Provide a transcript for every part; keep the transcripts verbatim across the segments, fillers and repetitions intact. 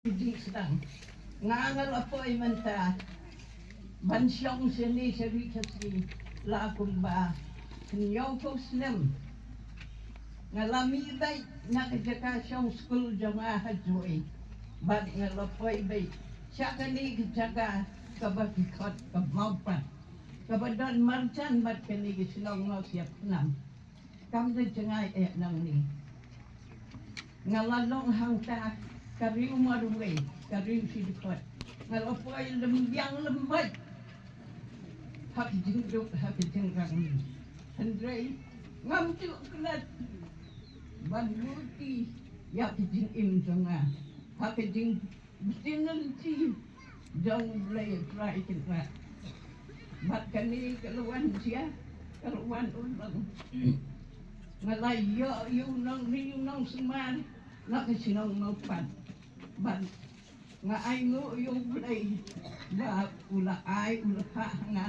Jingsdang. Nga nga la poi mynta ban shong shane sha Ri Khasi la kumba hynñiewphew snem. Nga la mih beit na ka jaka shong skul jong nga ha Jowai. Bad nga la poi beit sha kane ka jaka kaba ki khot ka Mawpat, kaba don marjan bad kane ka shnong Mawsiap Khnam. Kam da jngai eh nangne. Nga la long hangta ka riew marwei, ka riew shi dkhot. Nga la poi lem biang lem beit ha ka jingduk, ha ka jingrangli. Hynrei ngam ju klet ban luti ïa ka jingim jong nga ha ka jing Bteng lynti jong U Blei Trai Kynrad. Bad kane ka la wan jia, ka la wan u long. Nga la ïoh ïa u nongri u nongsumar na ka shnong Mawpat. Bad nga ainguh ïa U Blei ba u la ai, u la phah ha nga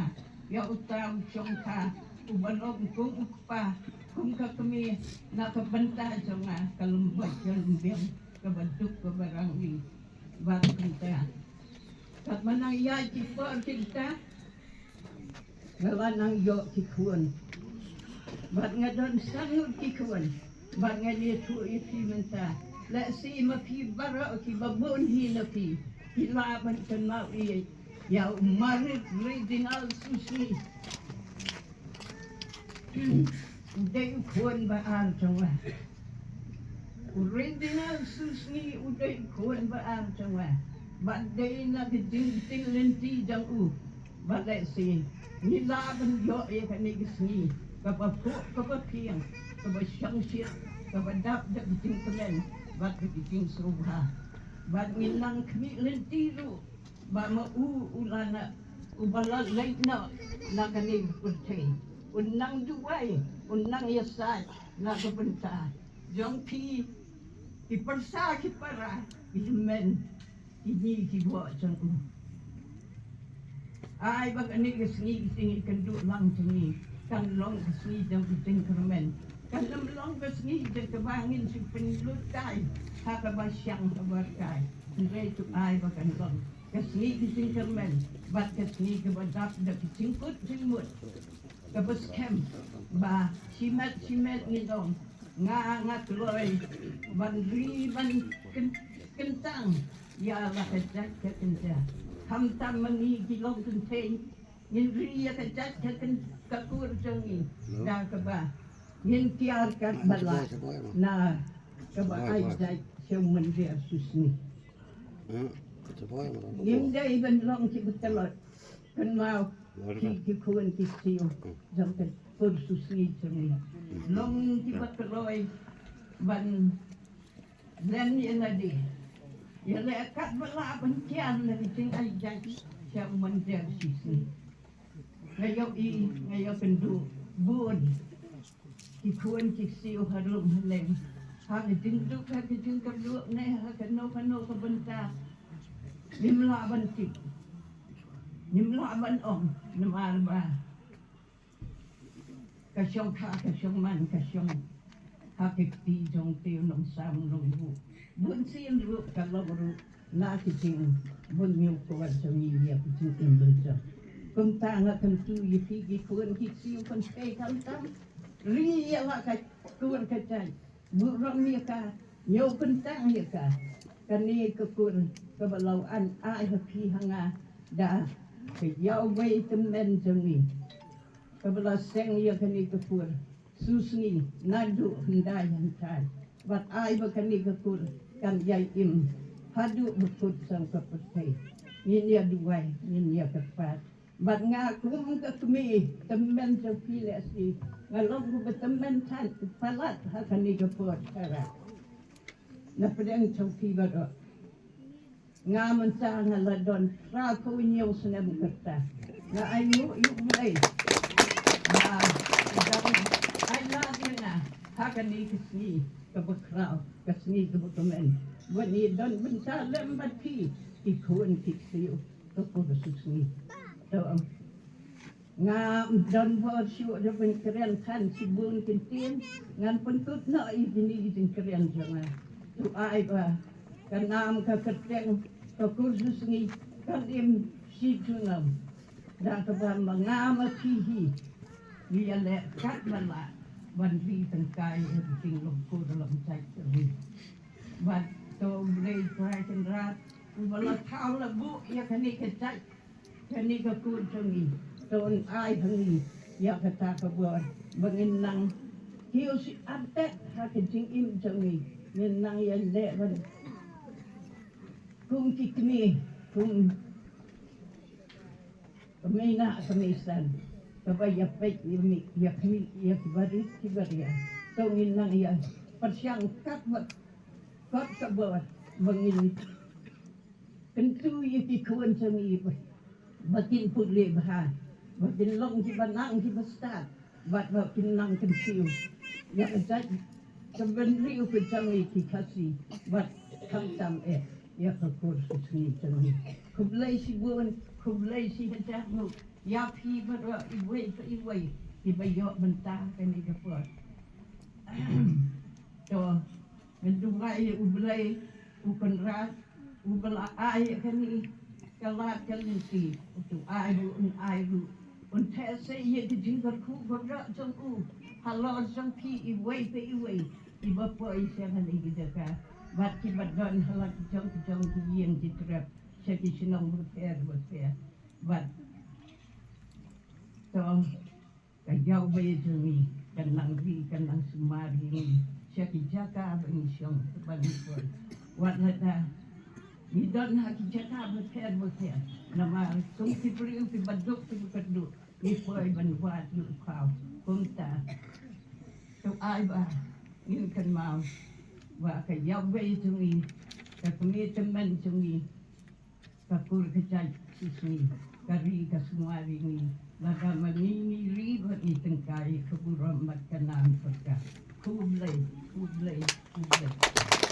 ïa uta u shongkha uba long kum u kpa, kum ka kmie na ka bynta jong nga, ka lembot ka lembiang, kaba duk kaba rangli. Bad kumta, katba nang ïaid ki por kita, nga la nang ïoh ki khun. Bad nga don san ngut ki khun. Bad ngan ïathuh ïa phi mynta, lehse ma phi baroh kiba bun hi na phi ki lah ban kynmaw ïa, ïa u marit Reginald Susngi. U dei u khun ba ar jong nga. U Reginald Susngi u dei u khun ba ar jong nga. Bad dei na ka jingbteng lynti jong u ba lehse ngi lah ban ïoh ïa kane ka sngi kaba phuh, kaba phiang, kaba shongshit, kaba dap da ka jingkmen bad da ka jingsngewbha. Bad ngin nang khmih lynti ruh ba ma u, u la na, uba la leit noh na kane ka pyrthei, un nang duwai, un nang ïasaid na ka bynta jong phi, ki pyrsa ki para, ki hynmen, ki ngi ki boh jong u. Ai ba kane ka sngi, ka sngi kynduh lang jong ngi kan long ka sngi jong ka jingkyrmen. Kan ym long ka sngi jong kaba ngin shu pynlut kai ha kaba shang ha kaba kai. Hynrei to ai ba kan long ka sngi ka jingkyrmen bad ka sngi kaba dap da ka jingkut jingmut kaba skhem ba shimet shimet ngi long. Nga, nga kloi ban ri ban kyn-, kyntang ïa la ka jait ka kynja. Khamtam ma ngi ki long kynthei, ngin ri ïa ka jait ka kyn-, ka kur jong ngi da kaba ngin kiar katba lah na kaba ai jait sha u Mynder Susngi. Ngim dei ban long kiba tlot. Kynmaw ki, ki khun ki ksiew jong ka kur Susngi jong ngi. Long kiba kloi ban len ïa lade. Ïaleh katba lah ban kiar na ka jingai jait sha u Mynder Susngi. Nga ïohi, nga ïakynduh bun ki khun ki ksiew harum haleng ha ka jingduk, ha ka jingkyrduh ne ha kano kano ka bynta. Ngim lah ban tip, ngim lah ban ong namar ba ka shongkha, ka shongman, ka shong ha ka kti jong te u nongsam nongbuh. Bunsien ruh ka long ruh na ka jingbun ñiewkor jong ngi ïa ka jingim bynta. Kumta nga kyntu ïa phi ki khun ki ksiew, pynthei khamtam, ri ïa la ka kur ka jait, burom ïa ka, ñiew kyntang ïa ka. Kane ka kur kaba la wan ai ha phi ha nga da ka ïawei tymmen jong ngi, kaba la seng ïa kane ka kur Susngi naduh hyndai hyntai. Bad ai ba kane ka kur kan ïai im haduh ba kut jong ka pyrthei. Ngin ïa duwai, ngin ïa kyrpad. Bad nga kum ka kmie tymmen jong phi lehse nga long kaba tymmen than palat ha kane ka por Tara. Na pdeng jong phi baroh. Nga mynta nga la don phra phew hynñiew snem kata. Nga ainguh ïa U Blei ba u dang ai lad ïa nga ha kane ka sngi kaba khraw, ka sngi kaba kmen, ba ngi don bynta lem bad phi ki khun ki ksiew ka kur Susngi. To, ngam don bor shuh da ban kren than shibun ki ktien, ngan pynkut noh ïa kine ki jingkren jong nga. To ai ba Ka nam ka kyrteng ka kur shisngi kan im shi junom. Da kaba ma nga ma phi hi ngi ïaleh katba lah ban ri tyngkai ïa ka jinglong kur longjaid jong ngi. Bad to U Blei Trai Kynrad uba la thaw la buh ïa kane ka jaid, kane ka kur jong ngi, to un ai ha ngi ïa kata ka bor ba ngin nang kiew syiar beit ha ka jingim jong ngi, ngin nang ïaleh ban kum ki kmie, kum ka mei na ka mei san, kaba ïa peit ïa mi, ïa khmih ïa ki barit ki baria. To ngin nang ïa pyrshang katba, katba, ba ngin kyntu ïa ki khun jong ngi ba, ba kin pule bha, ba kin long kiba nang kiba stad, bad ba kin nang kyntiew ïa ka jaid ka bynriew ka jong ngi ki Khasi, bad khamtam eh ïa ka kur shisngi jong ngi. Khublei shibun, khublei shihajar nguh ïa phi baroh iwei pa iwei kiba ïoh bynta kane ka por. To, ngan duwai ïa U Blei, U Kynrad, uba la ai ïa kane ka lad ka lynti, uto ai ruh, un ai ruh, un theh sei ïa ka jingkyrkhu baroh jong u halor jong phi iwei pa iwei iba poi sha kane ka jaka, bad kiba don ha la ki jong ki jong ki ïing ki trep sha ki shnong bapher bapher. Bad to ka ïawbei jong ngi kan nang ri, kan nang sumar ïa ngi sha ki jaka ba ngi shong, ba ngi poi. Wat lada ngi don ha ki jaka bapher bapher, namar song ki briew kiba duk kiba kyrduh ngi poi ban wad ïa u khaw. Kumta to ai ba ngin kynmaw ba ka ïawbei jong ngi, ka commitment jong ngi, ka kur ka jaid shisngi, ka ri ka sumar ïa ngi. Lada ma ngi ngi ri bad ngi tyngkai, ka burom bad ka nam pyrkhat. Khublei, khublei, khublei.